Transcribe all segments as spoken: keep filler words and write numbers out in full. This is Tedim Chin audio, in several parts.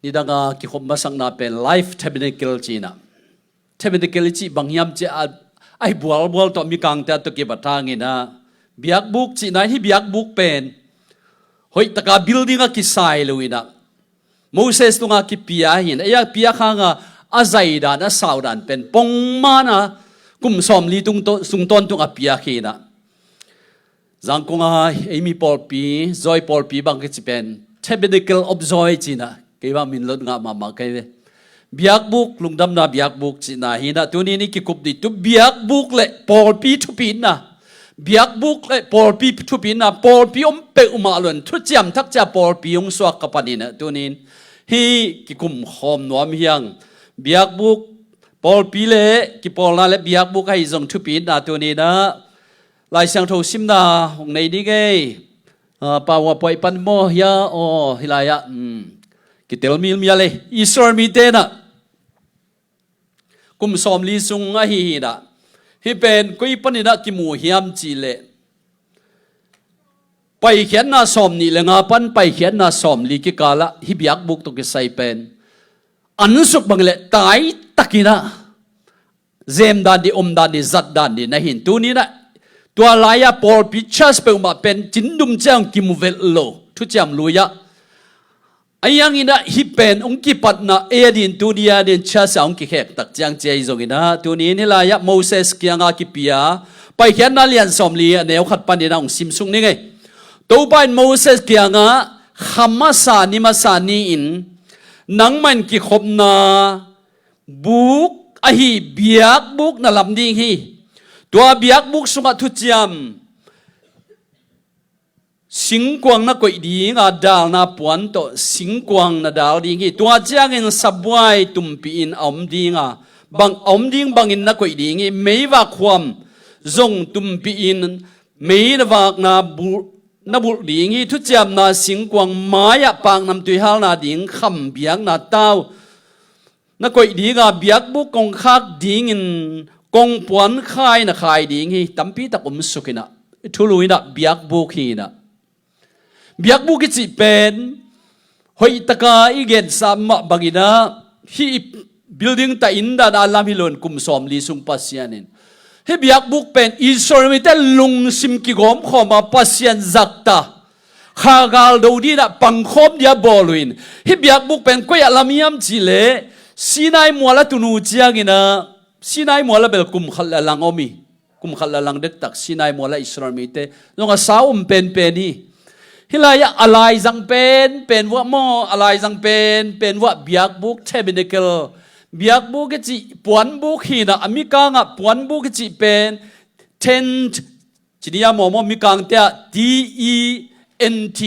Nidanga kikhop masakna pen Life Tabernacle cihna. Tabernacle i cih bang hiam cih a, a hi bualbual tawh mikangte a tawh kibat hanginah, biakbuk cihna in, hih biakbuk pen hoihtaka building a kisai lo inah, Moses tunga kipia hi inah, ei a piak hanga a zaidan a saudan pen pongmana kum sawmli tung to-, sung tawntung a piak hi inah. Zangkonga ei mi pawlpi, Joy pawlpi bang kici pen Tabernacle of Joy cihna, kei bang min lot ngah mahmah kei ve. Biakbuk, lungdamna biakbuk cihna hi inah, tuni in i kikup dih tu biakbuk le pawlpi thupitna. Biakbuk le pawlpi thupitna, pawlpi om peuhmah lo in, thuciam thak cia pawlpi hong suak ka pan inah, tuni in hih kikum khawm nuam hi hang. Biakbuk, pawlpi le kipawlna le biakbuk ahi zong thupitna tuni inah Lai Siangtho simna hong nei ding ei. Ah, PowerPoint pan maw hia? Aw, hih lai-ah, um, kitel milmial ei. Israel mite inah kum sawmli sung ahi hi inah, hih pen koi pan inah kimu hiam cih leh, Paikhiatna sawmnih le nga pan Paikhiatna sawmli kikalah hih biakbuk tawh kisai pen ansuk bang le taitak inah zem dan dih, om dan dih, zat dan dih na hi in, tuni inah tua lai-a pawlpi church peuhmah pen cindum ciang kimu velh lo, thuciam lui-ah. Ahi hanginah hih pen hong kipatna ei a din, tuni a din church a hong kikhek tak ciang ci ahi zonginah, tuni in hih lai-ah Moses kianga kipia Paikhiatna lian sawmli a neu khat paninah hong simsuk ning ei. Topa in Moses kiangah, kha masa ni masa ni-in nangmah in kikhopna buk ahi biakbuk na lam ding hi. Tua biakbuk sungah thuciam singkuang na koih dinga, dalna puan tawh singkuang na dal ding hi. Tua ciangin sabuai tumpih in a om dinga, bang a om ding bangin na koih ding hi. Meivak khuam zong tumpih in mei na vakna bulh, na bulh ding hi. Thuciamna singkuang mai-ah paknamtui halna ding kham biakna tau na koih dinga, biakbuk kongkhak dingin kongpuan khai na khai ding hi. Tampi tak om suk inah, thulu inah biakbuk hi inah. Biakbuk i cih pen hoihtaka i gensa mah banginah, hih building ta in dan a lam hi lo in, kum sawmli sung Pasian in hih biakbuk pen Israel mite lungsim kigawmkhawma Pasian zakta khagal do dinah pangkhawm dia bawl uh in, hih biakbuk pen koi-ah lam hiam cih leh Sinai mual a tun uh cianginah, Sinai mual a bel kum khat le lang om hi. Kum khat le lang dektak Sinai mual a Israel mite zong a sa om penpen hi. Hih lai-ah a laizang penpen vuah maw, a laizang penpen vuah biakbuk, tabernacle. Biakbuk i cih puanbuk hi inah, a mikangah puanbuk i cih pen tent ci ni a maw, maw, mikangte ah T E N T.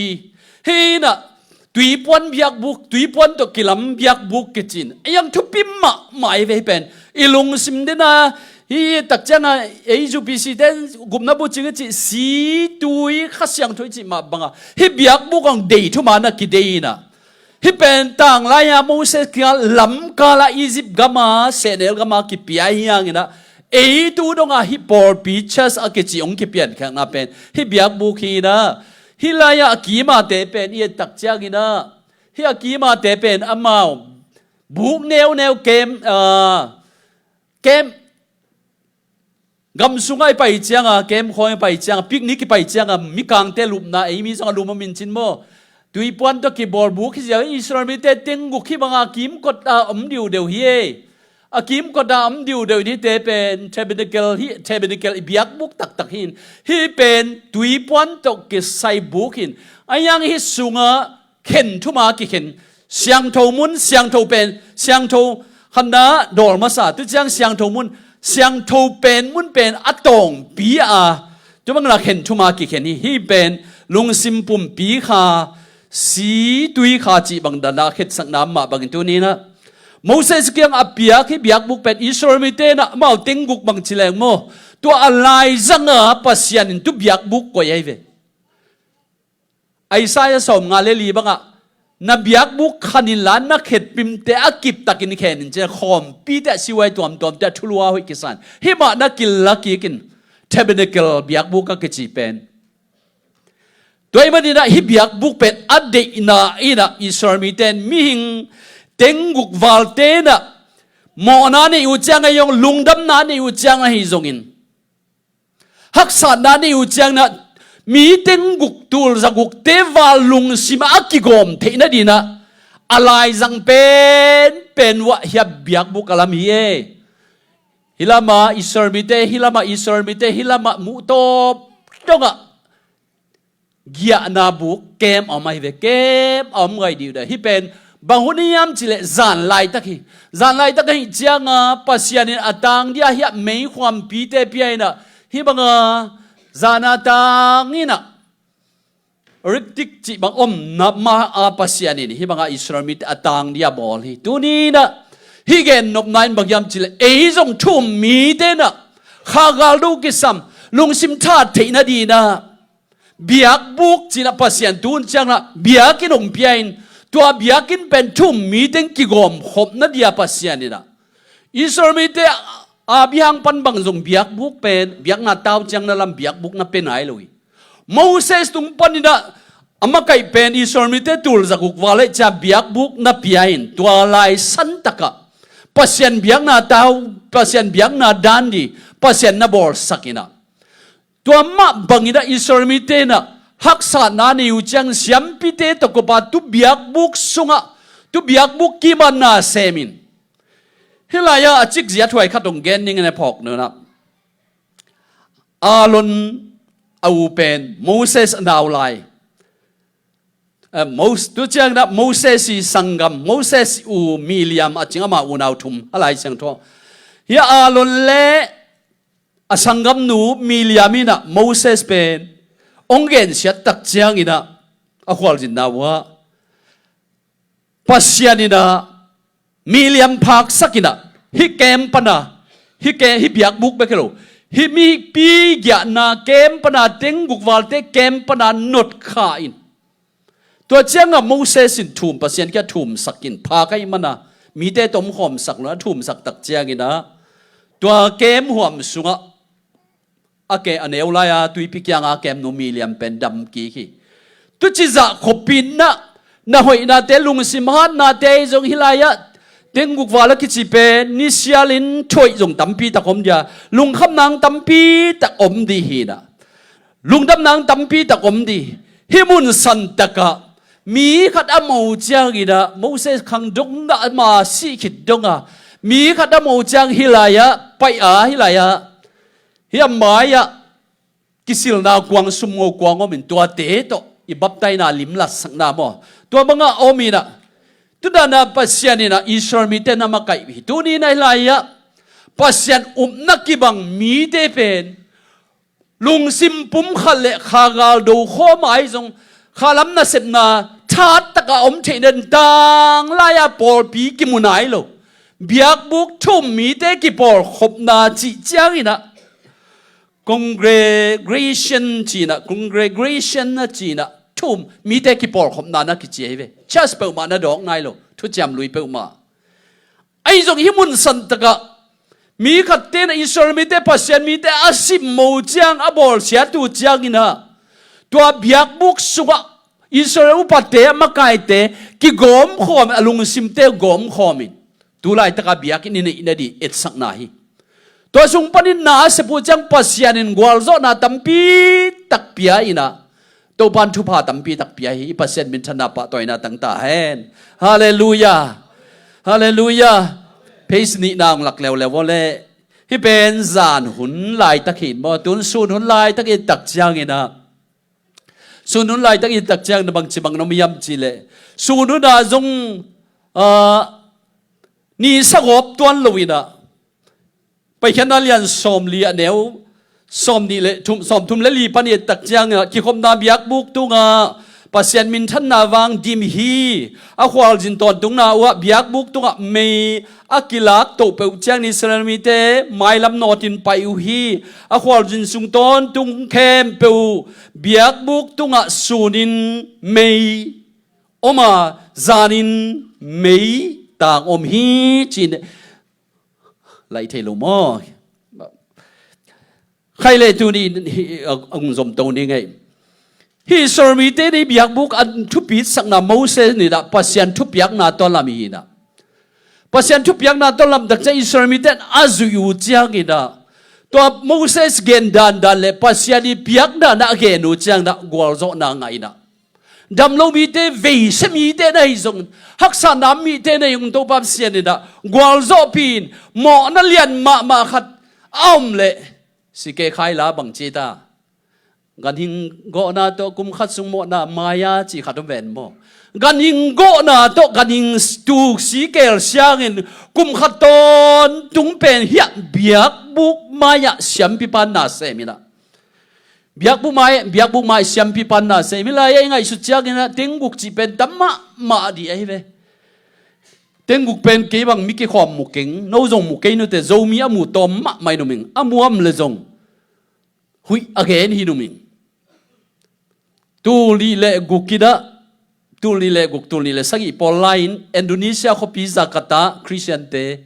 Hi inah tuipuan biakbuk, tuipuan tawh kilam biakbuk kici in, a iang thupi mahmah hi ve hih pen. I lungsim dena hih tak cianga ei U P C te gupna bucing i cih, si, tui, Kha Siangtho i cih mah banga hih biakbuk hong dei thuma na kidei inah, hih pen tanglai-a Moses kiangah lamkala Egypt gama, sehnel gama kipia hi hanginah, ei tu donga hih pawlpi church a kici hong kipiankhakna pen hih biakbuk hi inah. Hih lai-ah a kimate pen i et tak cianginah, hih a kimate pen amau buk neuneu kem, ah, kem gam sungah i pai cianga, kem khawng i pai cianga, picnic i pai cianga, mikangte lupna, ei mi zong a lum a mincin maw, tuipuan tawh kibawl buk hi zia. Israel mite teng guk hih banga kimkot a om diudeu hi ei. A kimkot a om diudeu in, hihte pen tabernacle hi, tabernacle i biakbuk taktak hi in, hih pen tuipuan tawh kisai buk hi in, a iang hih sungah khen thuma kikhen. Siangtho mun, siangtho pen, siangtho khanna dawl masa, tu ciang siangtho mun, siangtho pen mun pen a tawngpi a, tu bangla khen thuma kikhen hi. Hih pen lungsim pumpi kha, si tui kha cih bang dana khetsakna mah bangin tuni inah Moses kiang a piak hih biakbuk pen Israel mite inah amau teng guk bang ci leng maw, tua a laizanga Pasian in tu biakbuk koih ahi ve. Isaiah sawmnga le li bangah, na biakbuk khan inla na khetpimte a kiptakin khen in ci a, khawmpite a siuai tuamtuamte a thulu a hoih kisa in. Hih mah na kila kik in, tabernacle biakbuk a kici pen. Tua ahih manin ah hih biakbuk pen a deihna in ah Israel mite in mihing tengguk valte in ah mawhna nei uh ciang ahi zong, lungdamna nei uh ciang ahi zongin, haksatna nei uh ciangin ah mi tengguk tulzagukte val lungsim ah a kigawm theihna dingin ah a laizang penpen uh ah hih biakbuk a lam hi e. Hih lamah Israel mite, hih lamah Israel mite, hih lamah muh tawp dongah giahna buk kem a om ahi ve, kem a om ngai dih uh dah. Hih pen bang hun hiam cih leh zan laitak hi. Zan laitak ahih ciangin Pasian in a tang dingin ah hih meikhuampite pia in ah, hih bangin zan a tang in ah riktik cih bang om na ma a Pasian in hih bangin Israel mite a tang dingin ah bawl hi. Tuni in ah hih gen nopna in bang hiam cih leh ei zong thu-um mite in ah khagal do kisam, lungsim that theihna dingin ah biakbuk ci-in ah Pasian tu hun ciangin ah biakinn hong pia in, tua biakinn pen thu-um mite in kigawm khopna dingin ah Pasian in ah, Israel mite Abraham pan bang zong biakbuk pen, biakna tau ciang na lam biakbuk na pia nai lo hi. Moses tung panin ah a makaih pen Israel mite tulzaguk val ahih ciang biakbuk na pia in, tua lai santak ah Pasian biakna tau, Pasian biakna dan ding Pasian na bawlsak in ah, tua mah bangin ah Israel mite in ah haksatna nei uh ciang siampite tawh kop a tu biakbuk sungah, tu biakbuk kim ah na sem in. Hih lai-ah a cikzia thuai khat hong gen ning in ah phawk nung ah, Aaron a u pen Moses a nau lai. Eh, Mos-, tu ciangin ah Moses i sanggam, Moses i u Miriam a cih ama unau thum a Lai Siangtho. Hih Aaron le a sanggamnu Miriam in ah Moses pen hong gensiat tak ciangin ah a khualzinna uh ah Pasian in ah Miriam phaksak in ah, hih kem pan a, hih ke, hih biakbuk bek hi lo, hih mipi giahna kem pan a, tengguk valte kem pan a notkha in. Tua ciangin Moses in thu-um, Pasian kiang thu-umsak in, phak ahih manin mite tawh om khawmsak lo in a thu-umsak tak ciangin ah, tua kem huam sungah a ke, a neu lai-a tuipi kianga kemnu Miriam pen dam kik hi. Tuci zah khop in ah na hoihnate, lungsim hatnate zong hih lai-ah tengguk val a kici pen ni sialin thu-um zong tampi tak om ding a, lungkhamna tampi tak om ding hi in ah, lungdamna tampi tak om ding. Hih mun santak ah mi khat a mo ciangin ah Moses khang dong ah, ama sih khit dong a, mi khat a mo ciang hih lai-ah pai a, hih lai-ah hih a mai-ah kisilna kuang, sumngo kuang om in, tuate tawh i baptaina lim latsakna maw, tua bangah om in ah, tu dan ah Pasian in ah Israel mite na makaih hi. Tuni in ah hih lai-ah Pasian upna kibang mite pen lungsim pumkhat le khagal do khawm a, ahi zong khalam nasepna that tak a om theihna dingin tanglai-a pawlpi kimu nai lo, biakbuk thu-um mite kipawlkhopna cih ciangin ah, congregation ci-in ah, congregation na ci-in ah, thu-um mite kipawlkhopna na kici ahi ve. Church peuhmah na dawk nai lo, thuciam lui peuhmah. Ahi zong hih mun santak ah mi khatte in ah Israel mite, Pasian mite a simmo ciang, a bawlsiat uh ciangin ah, tua biakbuk sungah Israel upate, a makaite kigawmkhawm, a lungsimte gawmkhawm in, tu laitak a biakinn i neih nading etsakna hi. Tua sung panin na a sep uh ciang Pasian in gualzawhna tampi tak pia in ah, Topa'n thupha tampi tak pia hi. I Pasian minthanna pahtawina tang ta hen. Halleluiah. Halleluiah. Page nihna hong lak leuleu vawleh. Hih pen zan hun laitak hi in maw, tun sun hun laitak i et tak ciangin ah, sun hun laitak i et tak ciangin ah bangci bang na om hiam cih leh, sun hun ah zong, ah, ni sagawp tuan lo in ah, Paikhiatna lian sawmli a neu sawmnih le thum, sawmthum le li pan i et tak ciangin ah, kikhopna biakbuk tungah Pasian minthanna vang dim hi. A khualzin tawntungna uh ah biakbuk tungah mei a kilak toh peuh ciangin Israel mite mailam nawtin pai uh hi. A khualzin sung tawntung khempeuh biakbuk tungah sunin mei om a, zanin mei tang om hi ci-in, lai thei lo maw? Khai le tuni hi, a, a hong zom to ni ngei. Hih Israel mite nih biakbuk a thupitsakna Moses nih dah Pasian thupiakna tawh lam hi dah. Pasian thupiakna tawh lamtak ciang Israel mite a zuih uh ciangin dah, tua Moses gen dandan le Pasian i piakna na a gen uh ciang dah gualzawhna ngah dah. Damlo mite, veise mite na hi zong, haksa nam mite na hi zong Topa Pasian in dah gualzawhpih in, mawhna lian mahmah khat a om leh, si kei khai la bang ci ta. Ganhing gawhna tawh kum khat sung mawhna mai-a cih khat om ven maw? Ganhing gawhna tawh ganhing tuk si kel siangin kum khat tawntung pen hiah biakbuk mai-ah siampipa na sem hi dah. Biakbuk mai, biakbuk mai siampipa na sem hi lai-ah i ngaihsut ciangin ah tengguk cih pen tam mahmah dih ahi ve. Tengguk pen kei bang mi kikhawm mu keng, no zong mu kei nute, Zomi a mu tawm mahmah in um ing, a mu om le zong huih a gen hi num ing. Tul nih le guk in ah, tul nih le guk, tul nih le sagih pawl lai-in Indonesia khuapi Jakarta Khristiante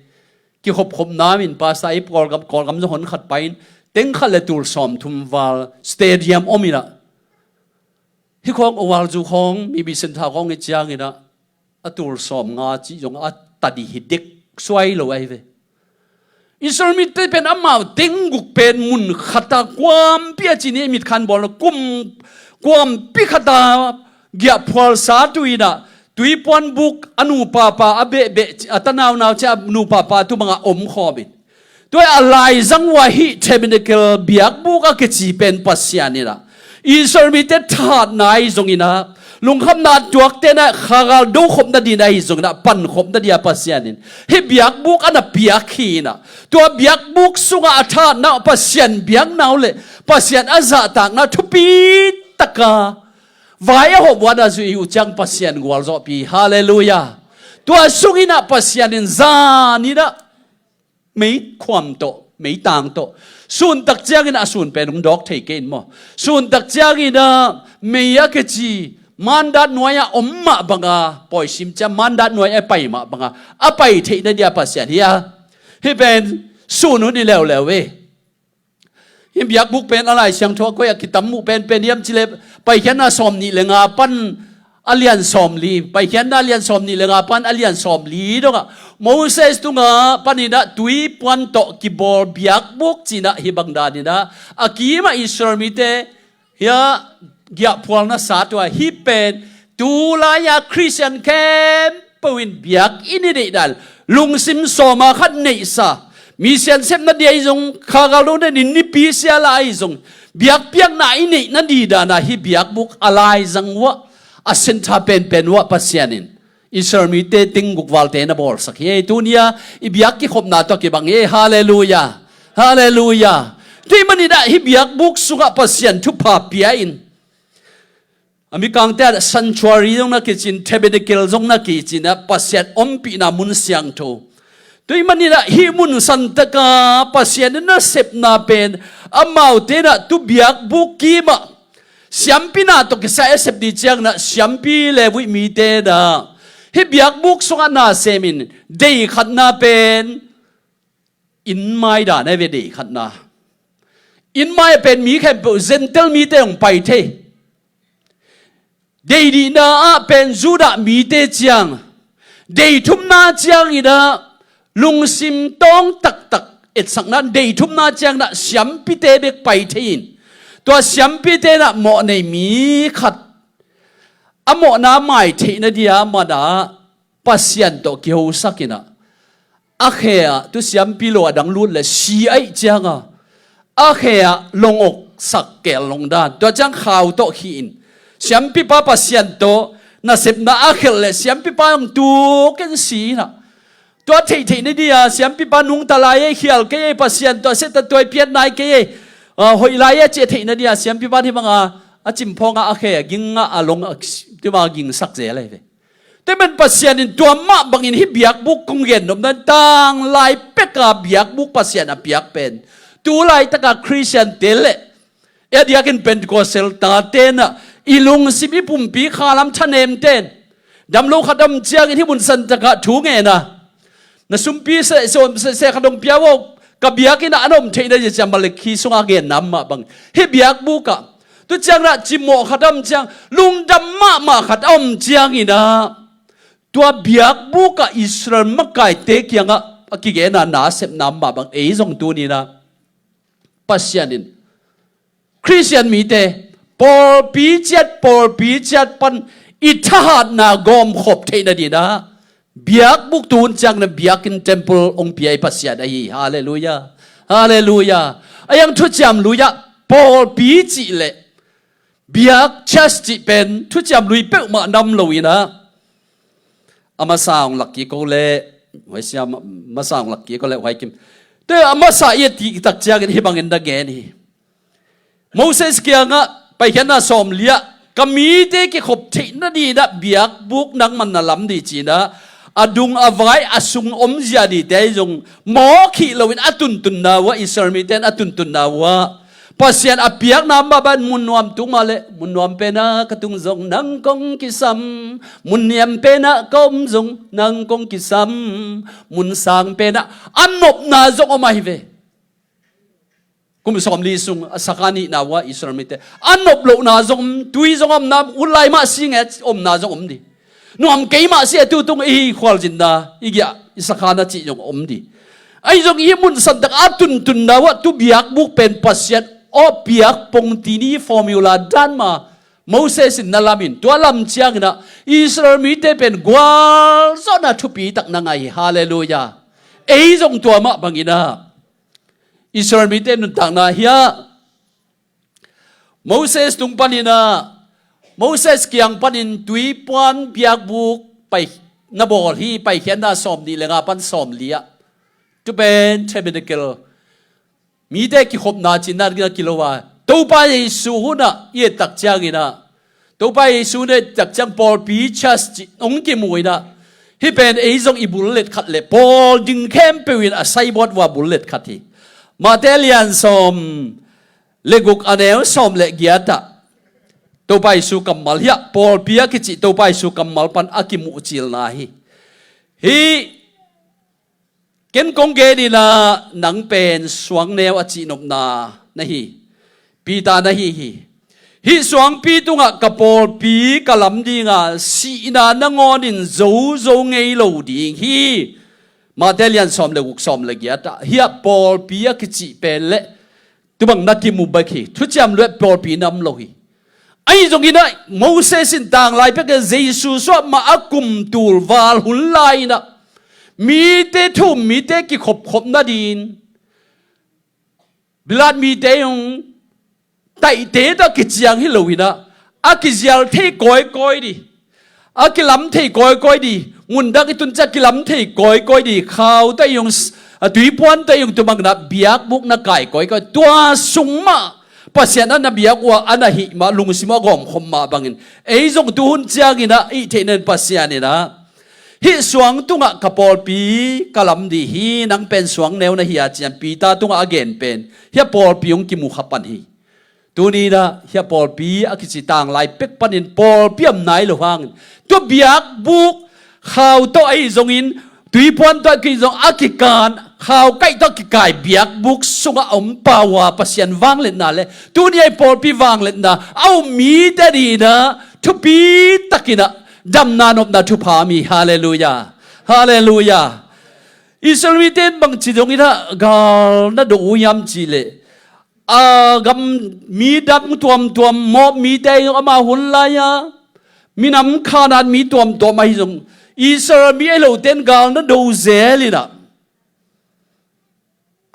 kikhopkhopna in pastor i Kawlgam, Kawlgam zong hon khat pai-in teng khat le tul sawmthum val stadium om in ah, hih khawng ovalzu khawng, mi bisin tha khawng i ciangin ah a tul sawmnga cih zong a tadi hi dek suai lo ahi ve. Israel mite pen amau tengguk pen mun khata kuampi a ci ni, mitkhan bawl kum kuampi khata giahphual sa tu in ah, tuipuan buk a nupapa a behbeh, a tanaunau ciah a nupapa tu bangah om khawm in. Tua a laizang uh ah hih tabernacle biakbuk a kici pen Pasian in ah Israel mite thahatna ahi zongin ah, lungkhamna tuakte na khagal dokhopna ding ahi zongin ah, pankhopna ding a Pasian in hih biakbuk a na piak hi in ah, tua biakbuk sungah a thahatna uh, Pasian biakna uh le Pasian a zahtakna thupi taka vai a hawh buat a zuih uh ciang Pasian gualzawhpih. Halleluiah. Tua sungin ah Pasian in zan in ah meikhuam tawh, meitang tawh, suntak ciangin a sun pen hong dawk thei kei in maw? Suntak ciangin ah mei a kici mandat nuai-ah om mah banga pawisim ciang mandat nuai-ah pai mah banga a pai theihna ding a Pasian hi a. Hih pen sun hun hi leuleu ve. Hih biakbuk pen a Lai Siangtho a koi a kitam muh penpen hiam cih leh Paikhiatna sawmnih le nga pan a lian sawmli, Paikhiatna a lian sawmnih le nga pan a lian sawmli dongah Moses tungah panin ah tuipuan tawh kibawl biakbuk ci-in ah hih bang danin ah a kimah Israel mite hiah giahphualna sa tua hih pen tulai-a Khristian khempeuh in biakinn i neih dan, lungsim sawma khat neihsa, mi siansepna ding ahi zong, khagal dohna ding nipi sia la ahi zong, biakpiakna i neihna ding dan ah hih biakbuk a laizang uh ah, a sentha penpen uh ah Pasian in Israel mite tengguk valte na bawlsak hi. Tuni-a i biak kikhopna tawh kibang hi. Halleluiah. Halleluiah. Tua ahih manin ah hih biakbuk sungah Pasian thupha pia in, a mikangte ah sanctuary zong na kici in, tabernacle zong na kici in ah, Pasian ompihna mun siangtho. Tua ahih manin ah hih mun santaka Pasian in a sepna pen amaute in ah tu biakbuk kimah siampi na tawh kisai a sep ding ciangin ah siampi Levi mite in ah hih biakbuk sungah na sem in, dei khatna pen inn mai dan ahi ve, dei khatna. Inn mai ah pen mi khempeuh, Gentile mite hong pai thei. Dei dihna ah pen Judah mite ciang, dei thumna ciangin ah lungsim tawng taktak etsakna, dei thumna ciangin ah siampite bek pai thei in, tua siampite in ah mawh nei mi khat a mawhna mai theihna ding a man ah Pasian tawh kihosak in ah, a khe ah tu siampi lo a dang lut le si ahih cianga a khe ah long awksak kel long dan, tua ciang khau tawh khih in, siampipa Pasian tawh nasepna a khelh le siampipa hong tuk in si in ah, tua theihtheihna ding a siampipa nungta lai ei, khial kei ei, Pasian tawh a sehta tuai piat nai kei ei, a, hoih lai a cih theihna ding a siampipa hih banga a cimphawng a, a khe a ging a, a long a, tua banga gingsak zel ahi ve. Tua ahih manin Pasian in tua mah bangin hih biakbuk kong gen nopna in tanglai peka biakbuk Pasian a piak pen tu laitaka Khristiante le ei a diakin Pentecostal tate in ah i lungsim, i pumpi khalam thanemte in, damlo khat a om ciangin hih mun santakah thu ngen a, na sumpi seh, seh, seh, seh khat hong pia un, ka biakinn ah an om theihna ding ci-a Malakhi sungah a genna mah bang, hih biakbuk ah Tu ciangin ah cimawh khat a om ciang, lungdam mahmah khat a om ciangin ah, tua biakbuk ah Israel makaite kiangah a kigenna nasepna mah bang ei zong tuni-in ah Pasian in Khristian mite pawlpi ciat, pawlpi ciat pan i thahatna gawmkhop theihna dingin ah biakbuk tu hun ciangin ah biakinn, temple hong pia i Pasian ahi hi. Halleluiah. Halleluiah. A yang Thuciam Lui ah pawlpi cih leh biak, church cih pen Thuciam Lui peuhmah nam lo-in ah, a masa hong lak kik ko leh, huaisia ma-, masa hong lak kik ko leh, huai kim. Tua a masa i et tak ciangin hih bangin na gen hi. Moses kiangah, Paikhiatna sawmli ah, ka mite kikhop theihna dingin ah biakbuk nangman na lam ding ci-in ah, a dung a vai a sung omzia dingte zong mawk hi loin a tuntunna uh ah, Israel mite in a tuntunna uh ah, Pasian a piakna mah bangin mun nuam tung mah leh, mun nuam pen ah ka tung zong nang kong kisam, mun niam pen ah ka om zong nang kong kisam, mun sang pen ah, a nopna zong om ahi ve. Kum sawmli sung a sakha nihna uh ah Israel mite a nop lohna zong om, tui zong om nam, ut lai mah si nge omna zong om ding. Nuam kei mah si a tu tung i khualzinna, i giah, i sakha na cih zong om ding. Ahi zong i mun santak a tuntunna uh ah tu biakbuk pen Pasian aw piak pong ti ni formula dan mah Moses in na lamin, tua lam ciangin ah Israel mite pen gualzawhna thupi tak na ngah hi. Halleluiah. Ei zong tua mah bangin ah Israel mite nuntakna hiah Moses tung panin ah, Moses kiang panin tuipuan biakbuk pai, na bawl hi, Paikhiatna sawmnih le nga pan sawmli ah. Tu pen tabernacle, mite kikhopna cihna dingin a kilo a, Topa Jesu hun ah i et tak ciangin ah, Topa Jesu hun ah i et tak ciang pawlpi, church cih hong kimu in ah, hih pen ei zong i bullet khat leh, pawl ding khempeuh in a saibawt uh ah bullet khat hi. Mate lian sawm le guk, a neu sawm le giat ah Topa Jesu kammal hiah, pawlpi a kicih Topa Jesu kammal pan a kimuhcilna hi. Hih ken kong gen in ah, nang pen suangneu a cihnopna na hi, Peter na hi hi. Hih suangpi tungah ka pawlpi ka lam ding a, sihna nangawnin zozo ngei lo ding hi. Mate lian sawm le guk, sawm le giat ah hiah pawlpi a kicih pen leh tu bang na kimu bek hi. Thuciam Lui ah pawlpi nam lo hi. Ahi zongin ah Moses in tanglai pek a Jesu suah mah a kum tul val hun lai-in ah mite thu um, mite kikhopkhop nadingin Pilat mite hong taihte tawh kiciang hi loin ah, a kizial thei kawikawi ding, a kilam thei kawikawi ding, mun dang i tun ciang kilam thei kawikawi ding, khau tawh i hong s-, a tuipuan tawh i hong tumakna biakbuk na kai kawikawi. Tua sung mah Pasian a na biak uh a, a na hih mah, lungsim uh a gawmkhop mah bangin ei zong tuhun ciangin ah i theihna in Pasian in ah, hih suang tungah ka pawlpi ka lam ding hi, nang pen suangneu na hi a, ci-in Peter tungah a gen pen hiah pawlpi hong kimu kha pan hi. Tuni-in ah hiah pawlpi a kici tanglai pek panin pawlpi om nai lo hangin, tua biakbuk khau tawh ahi zongin, tuipuan tawh ahi zong a kikan, khau kaih tawh a kikai biakbuk sungah a om pau a Pasian vangliatna le tuni-a i pawlpi vangliatna a um mite adingin ah thupi takin ah damna nopna thupha mi. Halleluiah. Halleluiah. Israel mite in bangci dongin ah gal na do uh hiam cih leh, a gam mi dang tuamtuam, Moab mite zong ama hun lai-a minam Kanaan mi tuamtuam ahi zong, Israel mi ahi lote in gal na do zel in ah,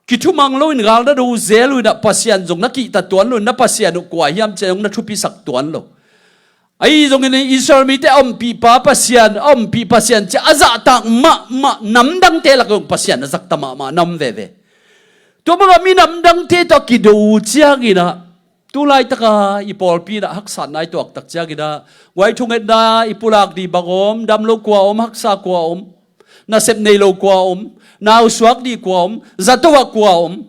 kithumang loin gal na do zel uh in ah, Pasian zong na kihta tuan lo, na Pasian uh kua hiam ci-a zong na thupisak tuan lo. Ahi zongin Israel mite a ompihpa Pasian, a ompih Pasian ci-a a zahtak mahmah namdangte lak zong Pasian a zakta mahmah nam veve. Tua bangah minam dangte tawh a kido uh ciangin ah, tu laitaka i pawlpi in ah haksatna i tuaktak ciangin ah, guai thungetna i pulak ding bang om, damlo kua om, haksa kua om, nasep nei lo kua om, nausuak ding kua om, zato ah kua om,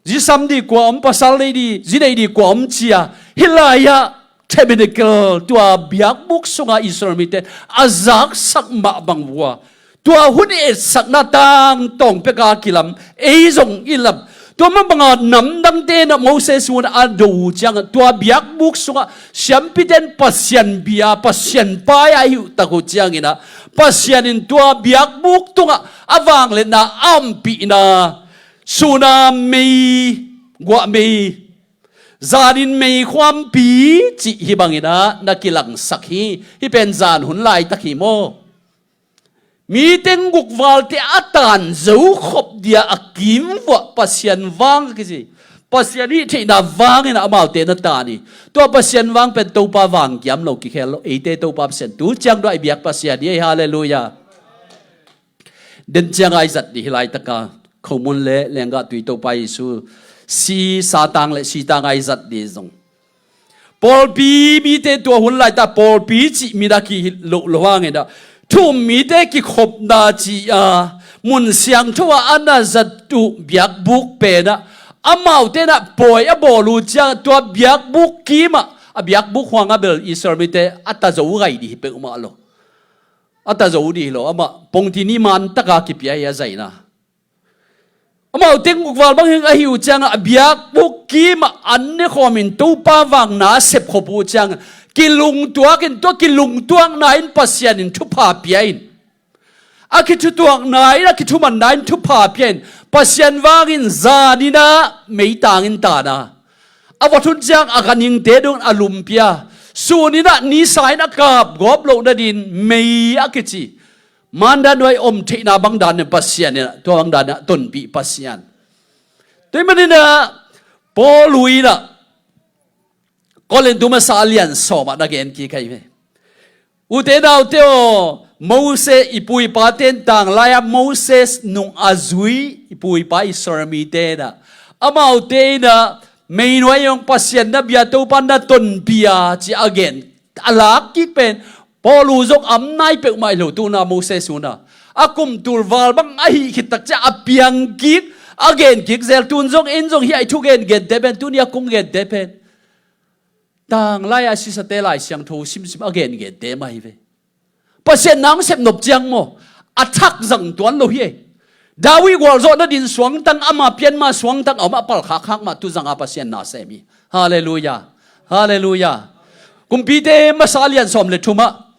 zi sam ding kua om, pasal nei ding, zi nei ding kua om ci-a, hih lai-ah tabernacle, tua biakbuk sungah Israel mite a zaksak mah bang uh a, tua hun i etsakna tangtawng peka kilam, ei zong i lam, Tua mah bangah namdangte in ah Moses un a do uh ciangah tua biakbuk sungah siampite in Pasian bia, Pasian pai-a ahi uh tak uh ciangin ah Pasian in tua biakbuk tungah a vangliatna a ompihna, sun-a mei, guah mei, zanin meikhuampi cih hih bangin ah na kilangsak hi. Hih pen zan hun laitak hi maw? Mi teng gukvalte a tan zo khop dia a kimvuah Pasian vang a kici. Pasian hih theihna vangin amaute na tan hi. Tua Pasian vang pen Topa vang kiam lo kikhel lo. Eite Topa Pasian tu ciang dua i biak Pasian hi. Halleluiah. Den ciang a i zat dih hi laitaka khomun le lenggah tui Topa Jesu si satang le sitang a i zat dih zong pawlpi mite tua hun laita pawlpi cih min a kihilh loh lo hangin ah thu-um mite kikhopna ci-a mun siangtho ah a na zat uh biakbuk pen ah amaute in ah pawi a bawl uh ciang tua biakbuk kimah a biakbuk huang a bel Israel mite a ta zo gai dih hi peuhmah lo. A ta zo dih hi lo, amah pongtini man taka kipia hi a zaina. Amau teng gukval bang hi ahi uh ciangah a biakbuk kimah an ne khawmin Topa vang na sepkhop uh ciangah kilungtuak in, tua kilungtuakna in Pasian in thupha pia in, a kithutuakna in, a kithumanna in thupha pia in, Pasian vangin zanin ah meitang in tana a vawt hun ciang a ganhingte dong a lumpia, sunin ah nisa in a kapgawp loh nadin mei a kici mandan huai om theihna bang dan in Pasian in ah tua bang dan in ah tonpih Pasian. Tua ahih manin ah Paul in ah Korin tu masa a lian sawm ah na gen kik ahi ve. Ute naute aw, Moses i pu i pate in tanglai-a Moses nung a zui i pu i pa Israel mite in ah amaute in ah meinuai hong Pasian na bia Topa na tonpih a ci a gen a lak kik pen Paul uh zong am nai peuhmah hi lo, tuna Moses un ah a kum tul val bang ahi khit tak ciah a piang kik a gen kik zel. Tun zong en zong hi a i thu gen gente pen tuni a kong gente pen tanglai a sisate Lai Siangtho simsim a gen gente mah hi ve. Pasian na hong sep nop ciang maw a thak zang tuan lo hi ei. David gualzawhna din suangtang ama pianma suangtang a om a palkhak khak mah tu zanga Pasian na sem hi. Halleluiah. Halleluiah. Kumpite masa lian sawm le thumah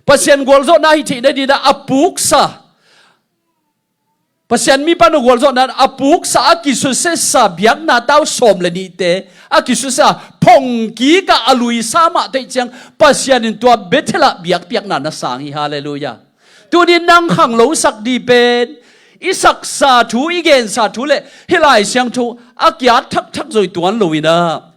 Pasian gualzawhna hi theihna dinah a puksa Pasian mipa na gualzawhna a puksa a kisusiasa biakna tau sawm le nihte a kisusia phongkikah a luisa mah teih ciang Pasian in tua Bethel ah biakpiakna na sang hi. Halleluiah. Tunin nang khanglosak dih pen i saksa thu i gensa thu le hih Lai Siangtho a kiat thakthak zoi tuan lo inah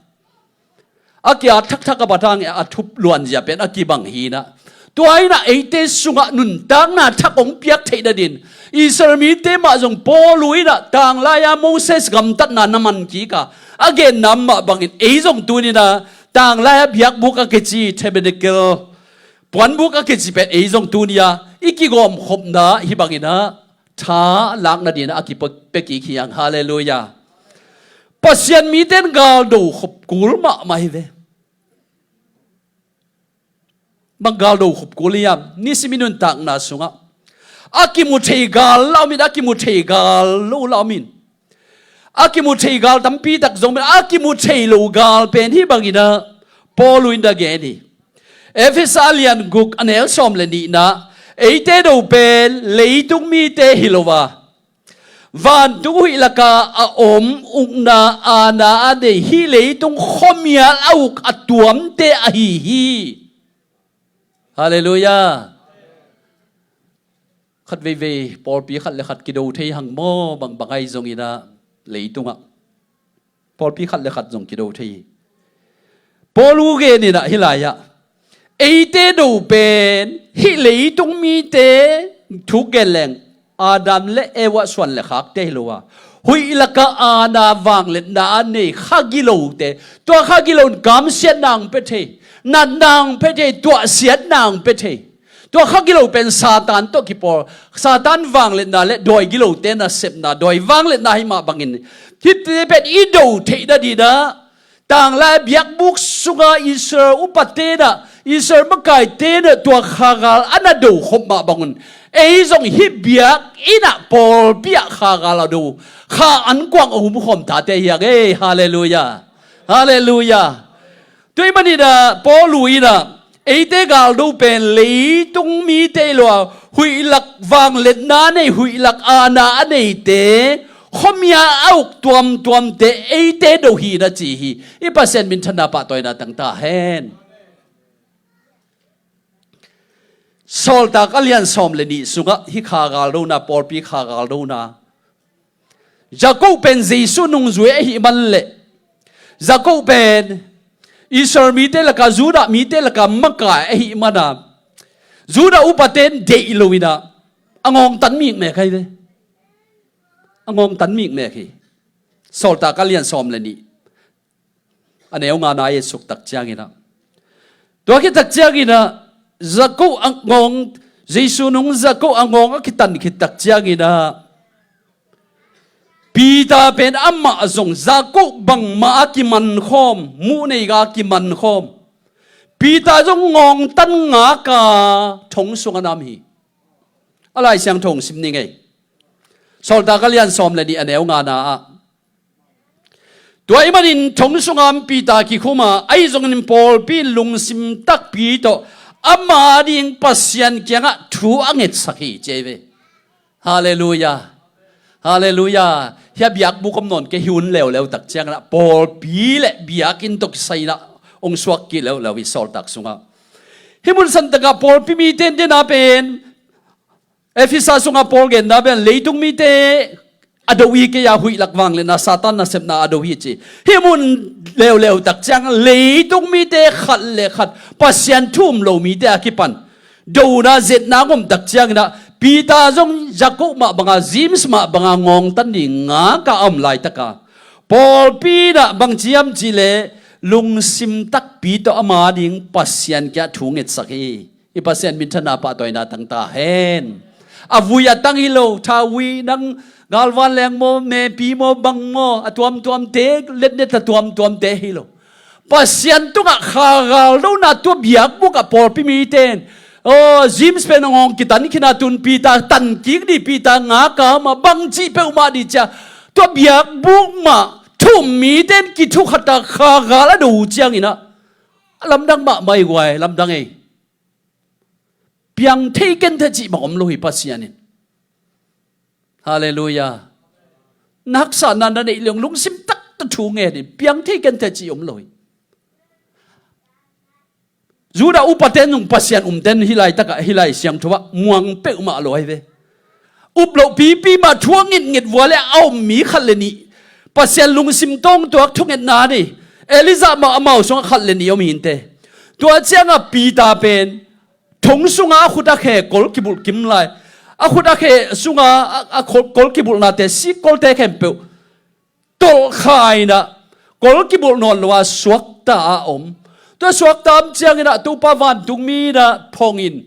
a kiat thakthak a bat hangin a thup luanzia pen a kibang hi inah tua inah eite sungah nuntakna thak hong piak theih nadin Israel mite mah zong Paul uh inah tanglai-a Moses gamtatna na man kika a genna mah bangin ei zong tuninah tanglai-a biakbuk a kici tabernacle puanbuk a kici pen ei zong tunia i kigawmkhopna hih banginah tha lak nadinah a kipia kik hi hang. Halleluiah. Pasian mite in galdo khop kul mahmah hi ve. Bang galdo khop kul hiam? Nisim i nuntakna sungah a kimu thei gal la om in, a kimu thei gal lo la om in, a kimu thei gal tampi tak zong om in, a kimu thei lo gal pen hih banginah Paul uh in a gen hi. Efesa a lian guk a neu sawm le nihna, eite do pen leitung mite hi lo a vantung huih lakah a om ukna aana a nei hih leitung khuamial a uk a tuamte ahi hi. Halleluiah. Khat veivei pawlpi khat le khat kido thei hang maw, bangbang ahi zonginah leitungah pawlpi khat le khat zong kido thei hi. Paul uh geninah hih lai-ah eite do pen hih leitung mite thuk gen leng Adam le Eva suan le khakte hi lo a huih lakah aana vangliatna a nei kha gilote, tua kha gilo in kamsiatna hong pia thei, natna hong pia thei, tuahsiatna hong pia thei. Tua kha gilo pen Satan tawh kipawl, Satan vangliatna le dawi gilote nasepna, dawi vangliatna hi mah bangin hihte pen i do theih nadinah Tanglai biakbuk sunga Israel upate in ah, Israel makaite in ah tua khagal a na do khop mah bangun, ei zong hih biakinn ah pawlpi ah khagal a do, kha ankuang a humkhawm tate hi hang ei. Halleluiah. Halleluiah. Tua ahih manin ah Paul in ah eite galdo pen leitung mite hi lo a, huih lak vangliatna a nei, huih lak aana a neite, khuamial a uk tuamtuamte eite do hi na ci hi. I Pasian minthanna pahtawina tang ta hen. Sawltak a lian sawm le nih sungah hih kha galdona, pawlpi kha galdona, Jakob pen Jesu nungzui ahih man leh, Jakob pen Israel mite lakah, Judah mite lakah makai ahih mana, Judah upate in deih lo in ah a ngawngtan mikmek ahi ve. A ngawngtan mikmek hi. Sawltak a lian sawm le nih, a neu ngana i et suk tak ciangin ah, tua khit tak ciangin ah, Jakob a ngawng, Jesu nung Jakob a ngawng a kitan khit tak ciangin ah, Peter pen amah zong Jakob bangmah a kimankhawm, muh nei ga kimankhawm. Peter zong ngawngtan ngak a thong sungah nam hi. A Lai Siangtho hong sim ni ngei. Sawltak a lian sawm le nih, a neu ngana ah, tua ahih manin thong sungah Peter kikhum a, ahi zongin pawlpi in lungsim takpi tawh ama ding Pasian kiangah thu a ngetsak hi ci ahi ve. Halleluiah. Halleluiah. Hih a biakbuk om nawn kei hi, hun leuleu tak ciangin ah pawlpi le biakinn tawh kisai in ah hong suak kik leuleu hi sawltak sungah. Hih mun santak ah pawlpi mite in dena pen, Efesa sungah Paul genna pen leitung mite a do hi kei a, huih lak vangliatna, Satan nasepna a do hi ci. Hih mun leuleu tak ciang leitung mite khat le khat, Pasian thu um lo mite a kipan dona zetna ngom tak ciangin ah, Peter zong Jakob mah banga, James mah banga ngawngtan ding ngak a om laitak a, pawlpi in ah bangci hiam cih leh lungsim takpi tawh ama ding Pasian kiangah thu ngetsak hi. I Pasian minthanna pahtawina tang ta hen. A vui a tang hi lo, thauvui, nang galvan leng maw, mepi maw, bang maw, a tuamtuamte, letnet a tuamtuamte hi lo. Pasian tungah kha galdona, tua biakbuk ah pawlpi mite in, aw, James pen a ngawng kitan khin a, tun Peter tan kik ding, Peter ngak a om a, bangci peuhmah ding ci a, tua biakbuk mah thu um mite in kithukhat a kha gal a do uh ciangin ah, a lamdang mahmah hi guai, lamdang ei. Piang thei kei inteh cih bang om lo hi Pasian in. Halleluiah. Na haksatna na neih leng lungsim taktak thu ngen in, piang thei kei inteh cih om lo hi. Judah upate in zong Pasian umte in hih laitak ah, hih Lai Siangtho ah muang peuhmah lo ahi ve. Up loh pipi mah, thu a ngitnget vua le a om mi khat le nih, Pasian lungsim tawng tuak thungetna nei. Elijah mah amau sungah khat le nih om hi inteh. Tua ciangah Peter pen thong sungah a khut a khe kol kibulh kim lai. A khut a khe sungah a, a kol, kol kibulhnate, sikkolte khempeuh tolhkha in ah, kol kibulh nawn lo a suakta a om. Tua suakta om ciangin ah Topa vantungmi in ah phong in,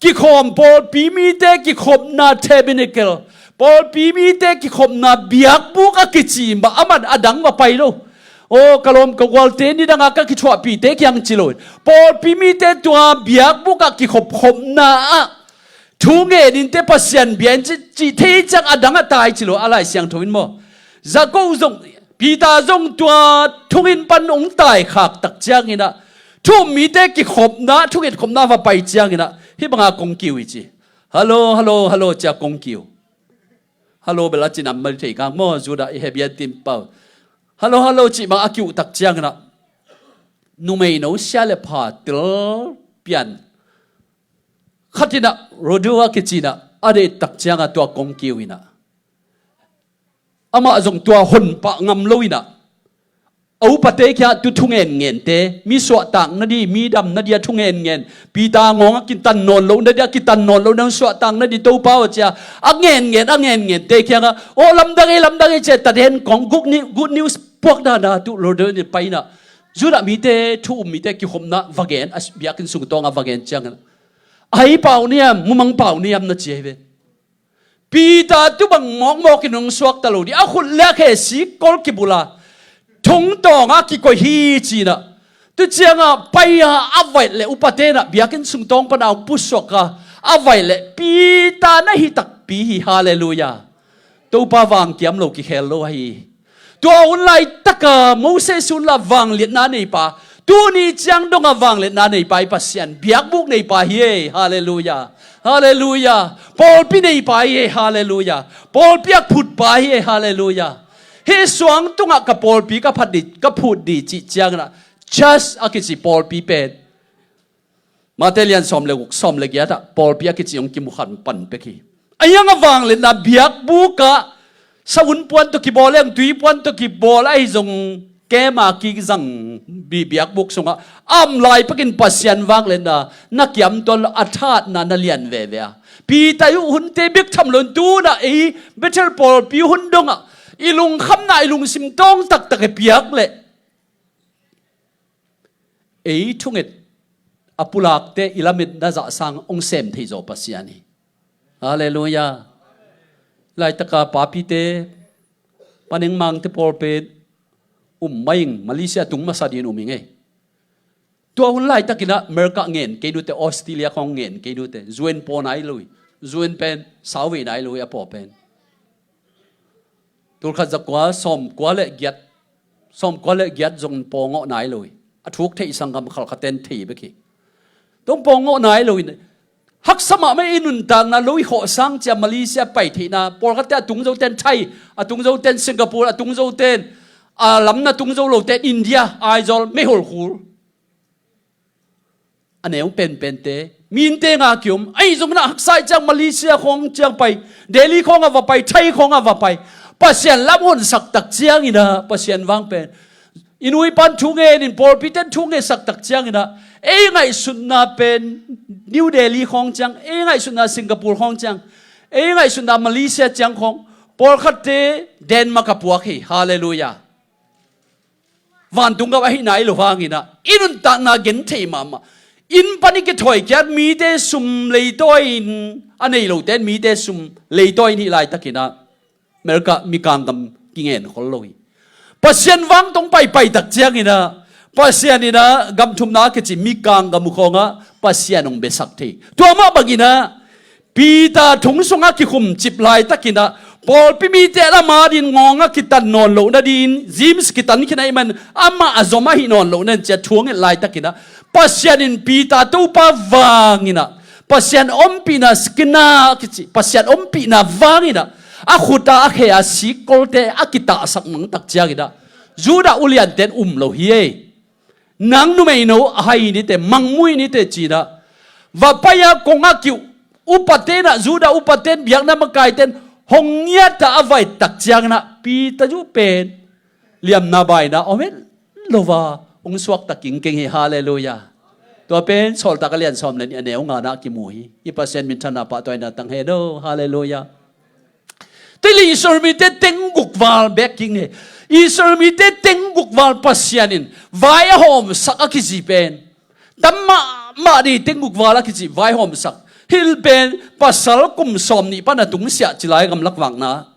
kikhawm, pawlpi mite kikhopna tabernacle, pawlpi mite kikhopna biakbuk a kici mah, aman a dang va pai lo. Aw, ka lawm ka gualte, nidang a ka kithuahpihte kiang ci lo in, pawlpi mite tua biakbuk ah kikhopkhopna ah thu ngen inteh, Pasian bia in ci, cih thei ciang a dang a tai ci lo, a Lai Siangtho in maw. Jakob zong, Peter zong tua thong inn pan hong taikhak tak ciangin ah, thu um mite kikhopna, thunget khopna va pai ciangin ah, hih banga kong kiu hi ci. Hallo, hallo, hallo ci a kong kiu. Hallo bel a ci nam mah thei kang maw, Judah i he bia tim pau. Hallo, hallo cih bang a kiuh tak ciangin ah, numeino sia le pha tel pian khat in ah, Rodo a kici in ah, a deih tak ciangah tua kong kiu in ah, amah zong tua hon pah ngam lo in ah, a upate kiangah tu thu ngen ngente, mi suahtak nading, mi dam nading a thu ngen ngen, Peter ngawng a kitan nawn lo nading, a kitan nawn lo nading, suahtak nading Topa aw ci a, a ngen ngen, a ngen ngente kiangah, aw, lamdang ei, lamdang ei ci a, taden kong good new-, good news puak dana tu Rodo in pai in ah, Judah mite, thu um mite kikhopna va gen, a biakinn sung tawngah va gen ciangin ah, a hi pau niam, mumang pau niam na ci ahi ve. Peter tu bang mawkmawk in hong suakta lo ding, a khut le a khe sikkol kibulh a, thungtawng a kikoih hi cinah, tu ciangah pai-a a vaih le upa tenah biakinn sung tawng pana hong pusuak a, a vaih le Peter na hi takpi hi. Halleluiah. Topa vangkiam lo kikhel lo ahi. Tua hun laitaka Moses hun la vangliatna neipa, tuni ciang donga vangliatna neipa i Pasian, biakbuk neipa hi ei. Halleluiah. Halleluiah. Pawlpi neipa hi ei. Halleluiah. Pawlpi a phutpa hi ei. Halleluiah. Hih suang tungah ka pawlpi ka phat di, ka phut di cih cianginah church a kici pawlpi pen Mate lian sawm le guk, sawm le giatah pawlpi a kici hong kimu khan pan pek hi. A hiang a vangliatna biakbukah savun puan tawh kibawl, leng tui puan tawh kibawl ahi zong kema kizang bi biakbuk sungah a om lai pekin Pasian vangliatna na kiamtuan lo, a thatna na lian veve a. Peter uh hunte bek tham loin tunah ei Bethel pawlpi hun dongah i lungkhamna, i lungsim tawng taktak i piak leh ei thunget a pulakte i lametna zahsang hong sem thei zaw Pasian hi. Halleluiah. Laitaka papite, panengmangte pawl pen um mai ing, Malaysia tung masa din um ing ei. Tua hun laitakinah America ngen kei nute, Australia khawng ngen kei nute, U N paw nai lo hi. U N pen sauvei nai lo hi, a paw pen. Tulkhat zakua sawmkua le giat, sawmkua le giat zong pawngawh nai lo hi. A thuk theih sanggam khalkhaten thei bek hi. Tong pawngawh nai lo hi. Haksa mahmah i nuntakna lo i khawhsang cia Malaysia pai theihna, pawlkhatte a tung zoten Thai, a tung zoten Singapore, a tung zoten a lamna tung zo loten India, Aizawl, Meiholkhul. A neu penpente minte nga kium ahi zongin a haksa ih ciang Malaysia khawng ciang pai, Delhi khawng a va pai, Thai khawng a va pai. Pasian lam honsak tak cianginah Pasian vang pen i nu i pan thu ngenin pawlpiten thu ngetsak tak cianginah ei ngaihsutna pen New Delhi khawng ciang, ei ngaihsutna Singapore khawng ciang, ei ngaihsutna Malaysia ciang khawng pawlkhatte Denmark a puak hi. Halleluiah. Vantung gam ahi nai lo hanginah i nuntakna gen thei mahmah. Inn pan i kithawi kiat mite sum leitawi in, a nei loten mite sum leitawi in hih laitakinah America mikang gam kingen khol lo hi. Pasian vang tong paipai tak cianginah Pasian inah gamthumna a kici mikang gam uh khawngah Pasian hong besak thei. Tua mah banginah Peter thung sungah kikhumcip laitakinah pawlpi mite lam adin ngawng a kitan nawn loh nadin, James kitan khin ahih man amah a zom ahi nawn loh nadin cia thu a nget laitakinah Pasian in Peter Topa vanginah Pasian ompihna skina a kici, Pasian ompihna vanginah a khuta a khe a sikkolte a kitahsak mang tak cianginah Judah ulianten um lo hi ei. Nang numeino a hai nite, mangmui nite cinah va pai-a kong a kiuh upatenah, Judah upaten, biakna makaiten hong ngiatah a vaihtak cianginah Peter uh pen liamna baina om het lova hong suakta kingkeng hi. Halleluiah. Tua pen Sawltak a lian sawm le nih a neu nganah kimu hi. I Pasian minthanna pahtawina tang hen o. Halleluiah. Tili Israel mite tengguk val bek kik ni. Israel mite tengguk val Pasian in vai a hawmsak a kici pen tam mahmah ni. Tengguk val a kici vai hawmsak hih pen pasal kum sawm nih pana tungsiah ci lai gamlak vakna.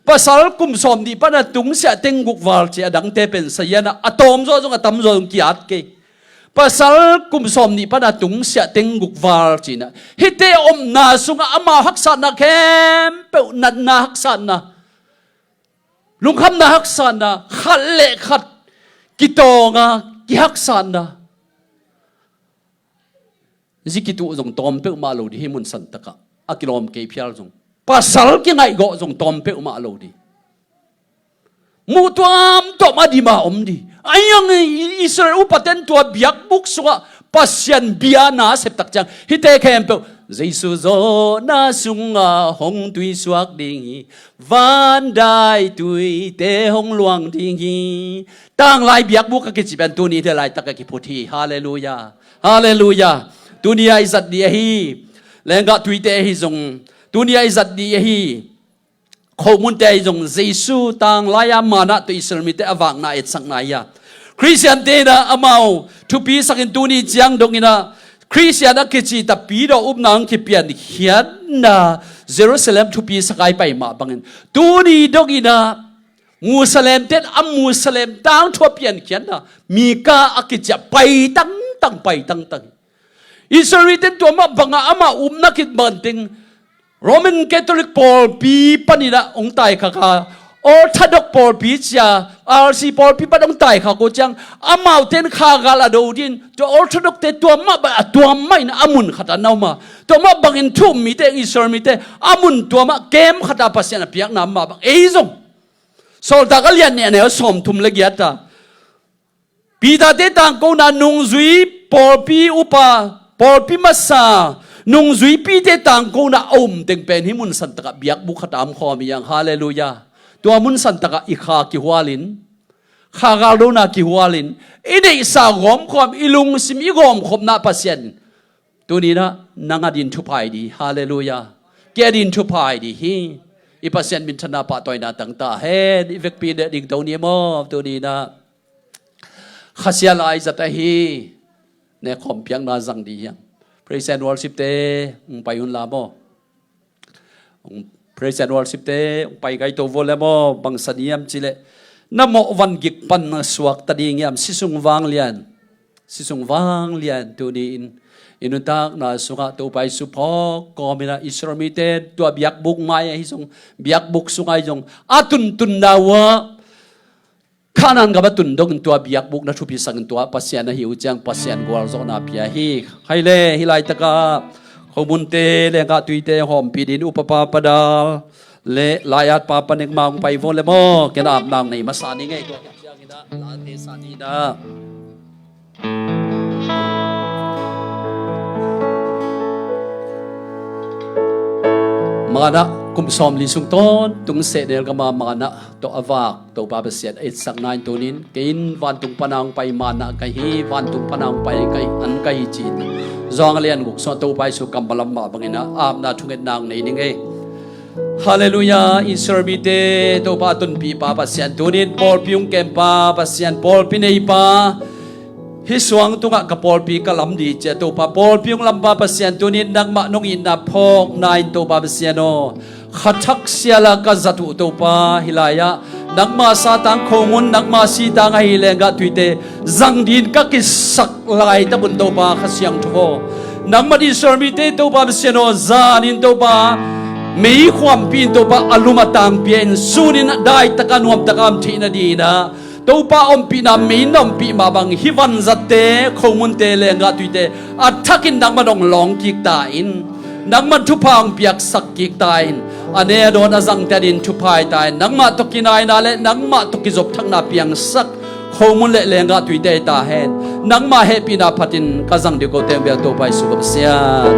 Pasal kum sawm nih pana tungsiah tengguk val ci a dangte pen sazianah a tawmzaw zong a tamzaw zong ki-at kei. Pasal kum sawm nih pana tungsiah tengguk val cinah hihte omna sungah amau haksatna khempeuh, natna haksatna, lungkhamna haksatna, khat le khat kitawnga kihaksatna, zi kituh zong tawm peuhmah lo dih hi. Mun santakah a kilawm kei phial zong, pasal kingaihgawh zong tawm peuhmah lo dih. Muh tuamtuam a dima om dih. Ahi zongin Israel upaten tua biakbuk sungah Pasian bia na septak ciang hihte khempeuh Jesu zawhna sungah hong tuisuak ding hi. Van daituite hong luang ding hi. Tanglai biakbuk a kici pen tuni te laitak a kiphut hi. Halleluiah. Halleluiah. Tuni a i zat dih ahi lenggah tuite ahi zong, tuni a i zat dih ahi khohmunte ahi zong Jesu tanglai-a manah tua Israel mite a vakna etsakna hi a. Khristiante inah amau thupisakin tuni ciang donginah Khristian a kici tapidaw upna ang kipiankhiatna Jerusalem thupisak a i pai mah bangin tuni donginah Musalemte in a Musalem tangthu a piankhiatna Mika a kiciah pai tangtang, pai tangtang hi. Israel mite in tua mah bangah amau upna kibanting Roman Catholic pawlpi panin ah hong taikhak a, Orthodox pawlpi ci-a, R C pawlpi pan hong taikhak uh ciang, amaute in kha gal a do ding, tua Orthodox-te tua mah bang a, tua mah in a mun khat ah na om a, tua mah bangin thu-um mite, Israel mite a mun tua mah kem khat ah Pasian a piakna mah bang ei zong. Sawltak a lian nih, a neu sawmthum le giat ah Peter-te tangkona nungzui pawlpi upa, pawlpi masa, nungzuipite tangkona a um teng pen hih mun santak ah biakbuk khat ah om khawm hi hang. Halleluiah. Tua mun santak ah i kha kihualin, kha galdona kihualin, i neihsa gawmkhawm, i lungsim i gawmkhopna Pasian tuni-in ah nang adingin thupha hi ding hi. Halleluiah. Kei adingin thupha hi ding hi. I Pasian minthanna pahtawina tang ta hen. I vekpi in dingto ni maw, tuni-in ah. Khasia lai zat ahi. Nekhawm piakna zang ding hiam? Praise and worship-te hong pai un la maw. Praise and worship-te hong pai ngaito vo le maw. Bang sa ding hiam cih leh, na mawh van gik pan na suakta ding hiam? Sisung vanglian, sisung vanglian tuni-in i nuntakna sungah Topa Jesu phawk kawmin ah Israel mite tua biakbuk mai ahi zong, biakbuk sungah ahi zong a tuntunna uh ah Kanaan gam a tun dongin tua biakbuk na thupisakin tua Pasian ahi uh ciang Pasian gualzawhna pia hi. Khaile, hih laitakah Khomunte, Lenggahtuite hawmpih dingin Upa Papa Dal le lai-at Papa Nekma hong pai vo le maw. Ken apna hong nei masa ning ei, tua khit ciangin ah late sa ni in ah. Manah kum sawmli sung tawntung sehnel gama manah tawh a vak Topa Pasian a etsakna in tunin, kei in vantung pana hong pai manah ka hi, vantung pana hong pai ka hi, an ka hi ci-in Johan a lian guk sungah Topa Jesu kammal a om mah bangin ah apna thungetna hong nei ning ei. Halleluiah. Israel mite Topa a tunpihpa Pasian, tunin pawlpi hong kempa Pasian, pawlpi neipa, hih suang tungah ka pawlpi ka lam ding ci-a Topa pawlpi hong lampa Pasian, tunin nangmah nong itna phawkna in Topa Pasian aw, kha thak siala ka zat uh Topa, hih lai-ah nangma satang Khomun, nangma sitang ahi Lenggahtuite zang dingin ka kisak laitak un Topa Kha Siangtho aw, nangmah Israel mite Topa Pasian aw, zanin Topa meikhuampih in Topa a lum a tangpi-a in sunin daitaka nuamtaka om theihna dingin ah Topa ompihna mei na ompih mah bang hih vanzatte, Khomunte, Lenggahtuite a thakin nangman hong lawng kik ta in, nangman thupha hong piaksak kik ta in, a ne a dawn a zangte adingin thupha hi ta in, nangmah tawh kinaina le nangmah tawh kizopthakna piangsak Khomun le Lenggahtuite hi ta hen. Nangmah hehpihna phatin ka zang ding kote hong bia Topa Jesu ka Pasian.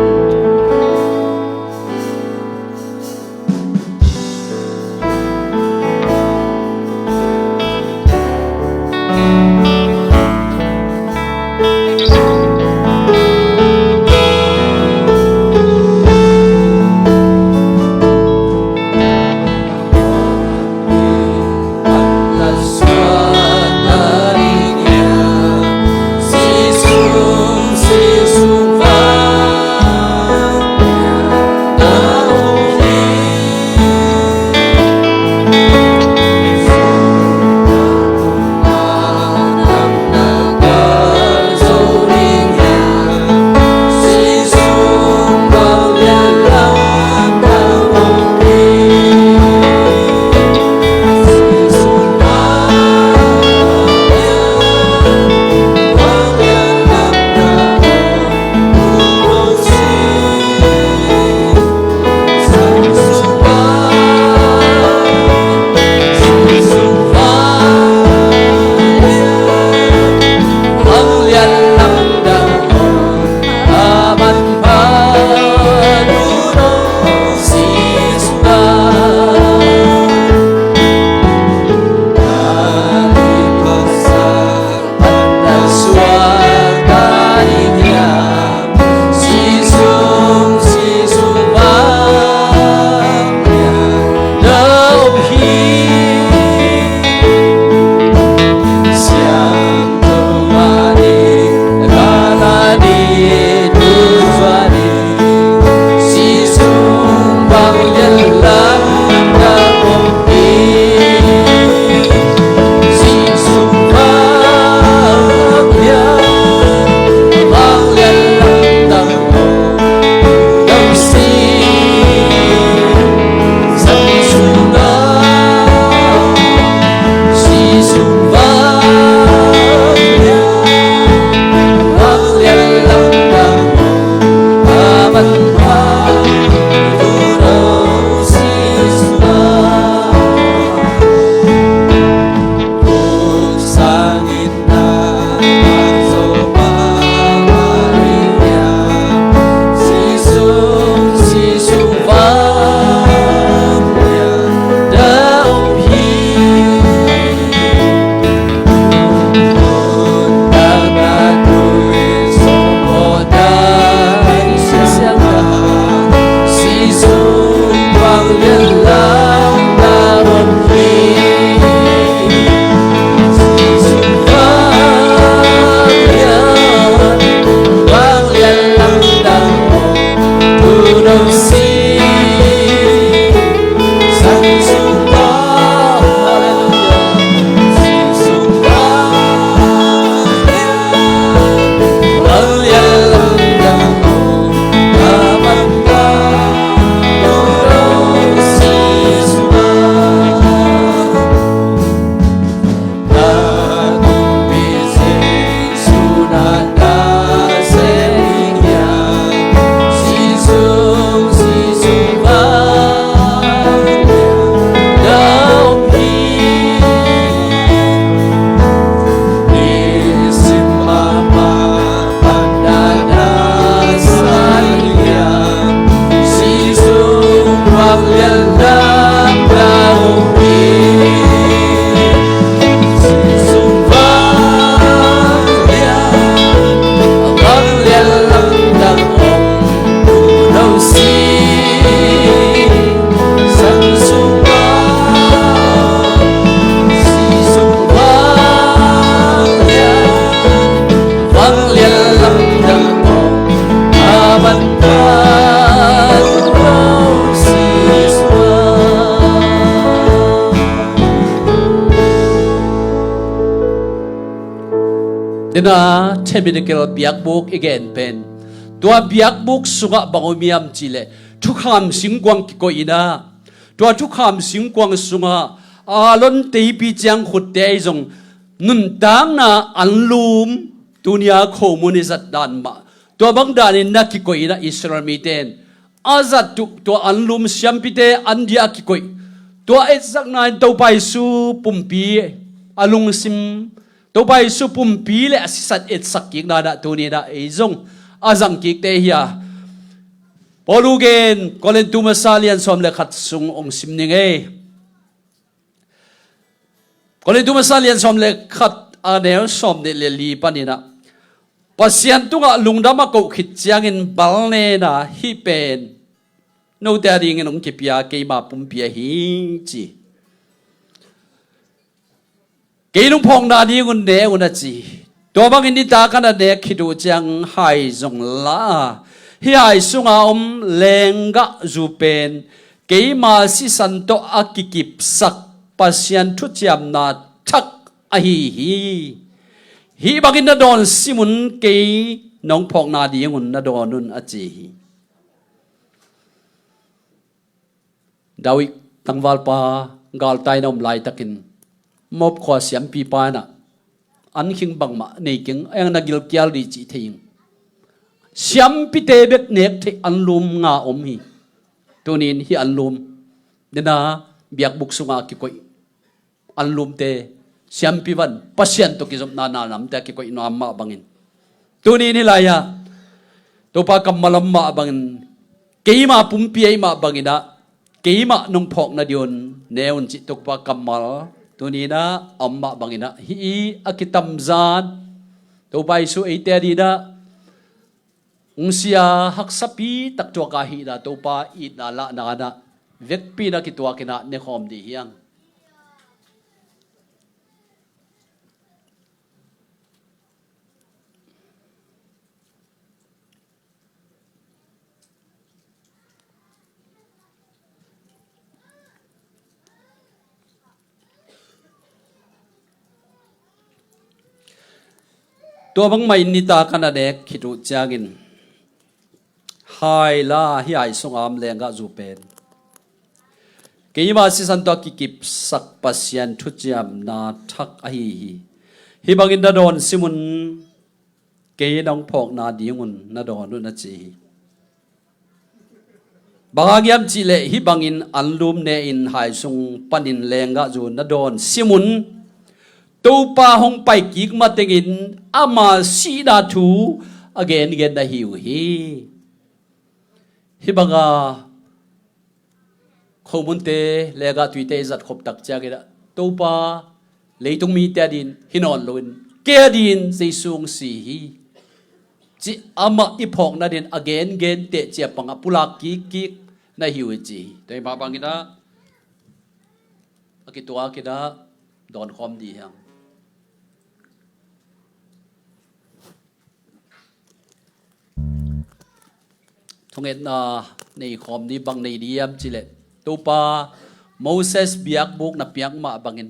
Dena tabernacle biakbuk i gen pen tua biakbuk sungah bang om hiam cihleh thukham singkuang kikoih inah, tua thukham singkuang sungah Aaron teipi ciang khutte ahi zong nuntakna anlum, tunia khomun i zat dan mah tua bang danin na kikoih inah Israel mite in a zat uh tua anlum siampite an dia a kikoih. Tua etzakna in Topa Jesu pumpi a lungsim, Topa Jesu pumpi le a sisan etsak kikna inah tuninah ei zong a zang kikte hi a. Paulu gen Korintu masa lian sawm le khat sung ong sim ning ei. Korintu masa lian sawm le khat a neu sawm nih le li paninah Pasian tungah lungdam a koh khit ciangin balnena hih pen note a dingin hong kipia keima pumpi ahi ci. Kei nong phawkna dingun ne un a ci. Tua bangin nitak a na nek khit uh ciang hai zong la a, hih hai sunga om lenggah zu pen keima sisan tawh a kikipsak Pasian thuciamna thak ahi hi. Hih bangin na dawn simun kei nong phawkna dingun na dawn un a ci hi. David tangvalpa galtai na om laitakin Moab khua siampipa inah an khing bangmah nei keng, eng na gilkial dih cih thei ing. Siampite bek nek theih anlum nga om hi. Tunin hih anlum dena biakbuk sunga kikoih anlumte, siampi van Pasian tawh kizopna na namte a kikoih nuam mah bangin, tunin hih lai-ah Topa kammal om mah bangin, keima pumpi ahi mah banginah keimah nong phawkna dingun ne un cih Topa kammal tuninah a om mah banginah hih a kitamzan Topa Jesu eite a dinah ungsia haksapi tak tuaka hihna Topa itna lahna inah vekpi na kituakinah nekhawm dih hiang. Tua bangmah in nitak a na nek khit uh ciangin hai la, hih hai sunga om lenggah zu pen keima sisan tawh a kikipsak Pasian thuciamna thak ahi hi. Hih bangin na dawn simun kei nong phawkna dingun na dawn un a ci hi. Bang hang hiam cihleh hih bangin anlum ne-in hai sung panin lenggah zu na dawn simun Topa hong paikik matengin ama sihna thu a gengen na hi uh hi. Hih banga khomunte lenggah tuite i zat khop tak cianginah Topa leitung mite a din hi nawn loin kei a din Jesu hong si hi, cih amah i phawkna din a gengen teh cia pangah pulak kikkik na hi uh hi ci hi. Tua hi mah bangin ah a kituak in ah dawn khawm dih hiang. Thungetna nei khawm ni. Bang nei ni hiam cih leh, Topa, Moses biakbuk na piak mah bangin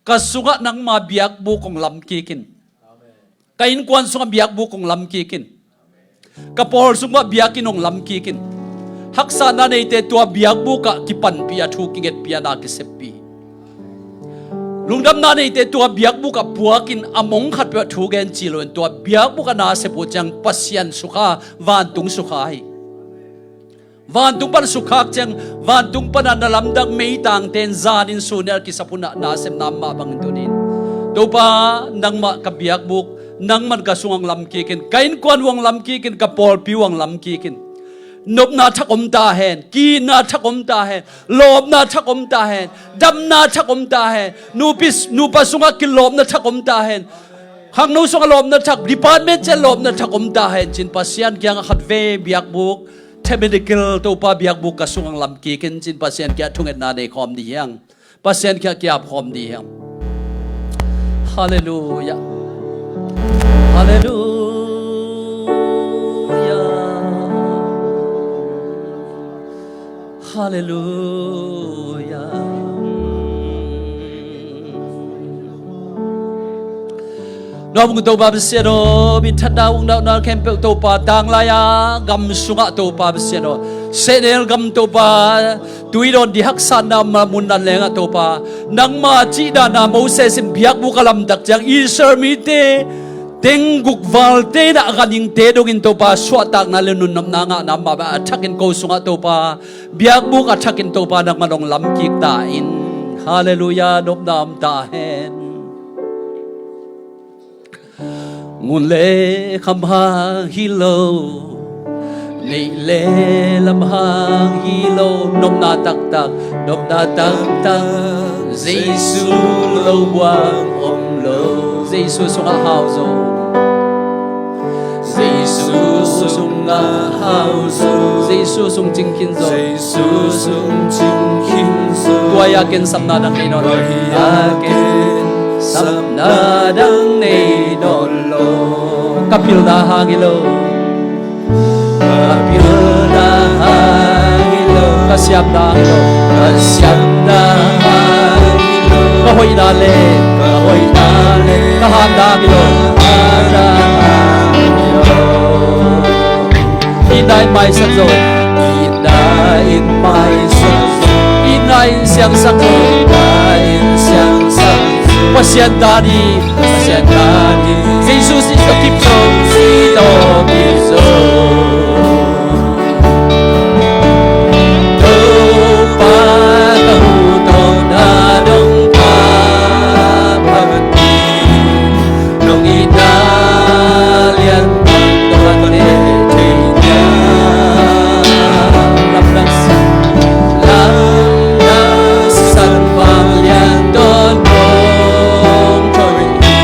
ka sungah nangma biakbuk hong lam kik in. Ka innkuan sungah biakbuk hong lam kik in. Ka pawl sungah biakinn hong lam kik in. Haksatna neite tua biakbuk ah kipanpih a, thu kingetpih a, na kiseppih. Lungdamna neite tua biakbuk ah puak in, a mong khat peuh ah thu gen ci lo in, tua biakbuk ah na sep uh ciang Pasian sukha, vantung sukha hi. Vantung pan sukha ciang, vantung pan a na lamdang meitangte in zan in sun in a kisap hun ah na sepna mah bangin tuni in, Topa, nangmah ka biakbuk, nangman ka sung hong lam kik in, ka innkuan uh hong lam kik in, ka pawlpi uh hong lam kik in. Nopna thak om ta hen, ki-itna thak om ta hen, lawpna thak om ta hen, damna thak om ta hen, nupi, nupa sungah kilawpna thak om ta hen, khangno sungah lawpna thak, department ciat lawpna thak om ta hen ci-in Pasian kiangah khatvei biakbuk, tabernacle, Topa, biakbuk ka sung hong lam kik in ci-in Pasian kiangah thungetna nei khawm dih hiang. Pasian kiangah ki-ap khawm dih hiang. Halleluiah. Halleluiah. Halleluiah. Nuam ung Topa Pasian aw, minthanna, ung nauna khempeuh Topa, tanglai-a gam sungah Topa Pasian aw, sehnel gam Topa, tui dawn dih haksatna mun nanleng ah Topa, nangma cih dan a Moses in biakbuk a lamtak ciang Israel mite teng guk valte in a ganhingte dongin Topa suahtakna le nunnopna ngahna mah bang a thakin ko sungah Topa, biakbuk a thakin Topa nangman hong lam kik ta in. Halleluiah, nopna om ta hen. Ngun le kham hang hi lo, neih le lam hang hi lo, nopna taktak, nopna taktak, Jesu lo buang om lo. Jesu sungah hau zo. Jesu sungah hau zo. Jesu sung cing khin zo. Jesu sung cing khin zo. Tua hi a ken sapna dang nei nawn lo. Tua hi a ken sapna dang nei nawn lo. Ka pilna hang hi lo. Ka pilna hang hi lo. Ka siamna hang hi lo. Ka siamna hang hi lo. Ka hoihna le. Ka hoihna le. Ka hatna hang hi lo. Ka hatna hang hi lo. Itna in maisak zo. Itna in maisak zo. Itna in siangsak zo. Itna in siangsak zo. Pasian dan hi. Pasian dan hi. Jesus is the King of Kings. Topa ka hu tawh na dong pa pan hi. Nong itna lian pan tawh a teh thei dia. Lamdang san, lamdang san vang lian tawh nong thawi hi.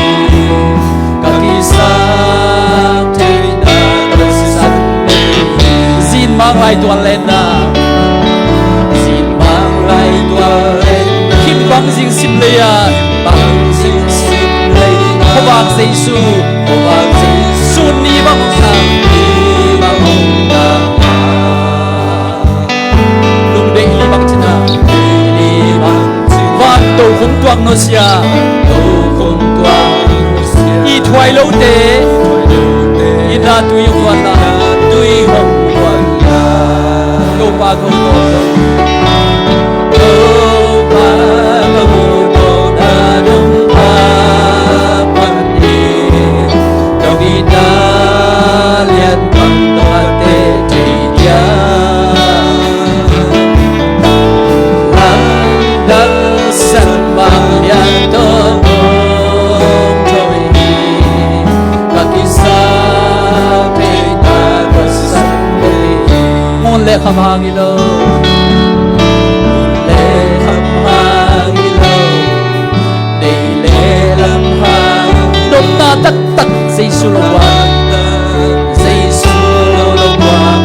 Ka kisap theihna ka san hi. Zin mang lai tuan lenna. Zin mang lai tuan lenna. Kim bang zing sim lei a. Bang zing sim lei a. Khuavak Jesu. Khuavak Jesu. Sun ni bang hong na. Sun ni bang hong na. Lungdeih li bang cina. Van tokhom tuak nusia. Ithuai lote. Itna tui hong luanna. Tui hong luanna. Topa ko. Topa ko. Topa ko. Nong itna lian pan tawh a teh thei dia. Lamdang san vang lian tawh nong thawi hi. Ka kisap theihna ka san hi. Ngun le kham hang hi lo. Ngun le kham hang hi lo. Neih le lam hang. Nopna taktak Jesu lo buang. Jesu lo buang.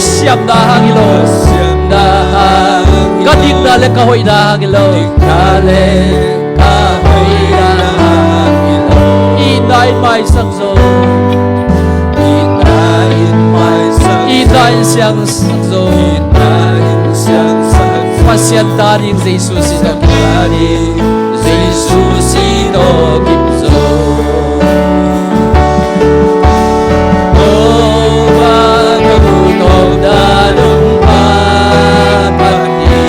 siamna hang hi lo. Ka dikna le ka hoihna hang hi lo. Itna in maisak zo. Itna in siangsak zo. Pasian ta ding Jesu si tawh kim zo. Jesu si tawh kim zo. Topa, ka duhdawtna nong phat pan hi.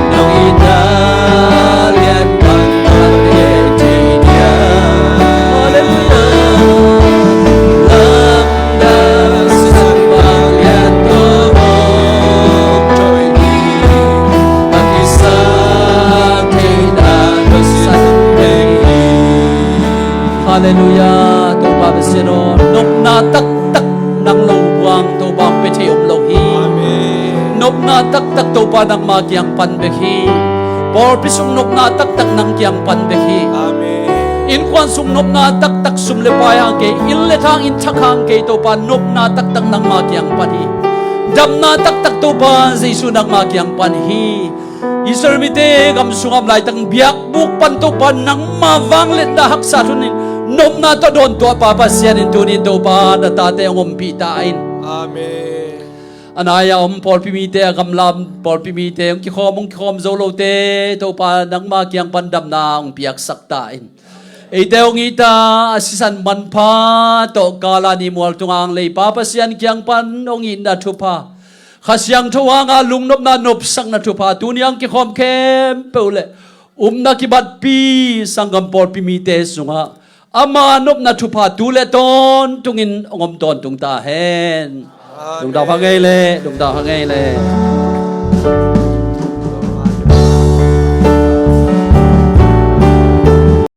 Nong itna lian pan pan hi. Halleluiah. Lamdang sisan bang lian tawh hong tawh hi. A kisap theihna tawh sisan bek hi. Halleluiah. Topa Pasian aw, nopna taktak nang lo buang Topa hong pia thei om lo hi. Amen. Nopna taktak Topa nangma kiang pan bek hi. Pawlpi sung nopna taktak nang kiang pan bek hi. Amen. Innkuan sung nopna taktak sum le pai hang kei, inn le thang, inn thak hang kei Topa nopna taktak nangma kiang pan hi. Damna taktak Topa Jesu nangma kiang pan hi. Israel mite gam sungah om laitak biakbuk pan Topa nangma vangliatna haksa thunin nopna tawh dawntuah Pa Pasian in tuni-in Topa na tate hong ompih ta in. Amen. A nai-a om pawlpi mite, a gamla pawlpi mite, hong kikhawm hong kikhawm zo lote Topa nangma kiang pan damna hong piaksak ta in. Eite hong it a, a sisan manpha tawh kala ni mual tunga hong lei Pa Pasian kiang pan hong itna thupha, Kha Siangtho hanga lungnopna nopsakna thupha tuni-a hong kikhawm khempeuh le upna kibatpi sanggam pawlpi mite sungah ama nopna thupha tu le tawntungin hong om tawntung ta hen. Amen. Lungdam hang ei le, lungdam hang ei le.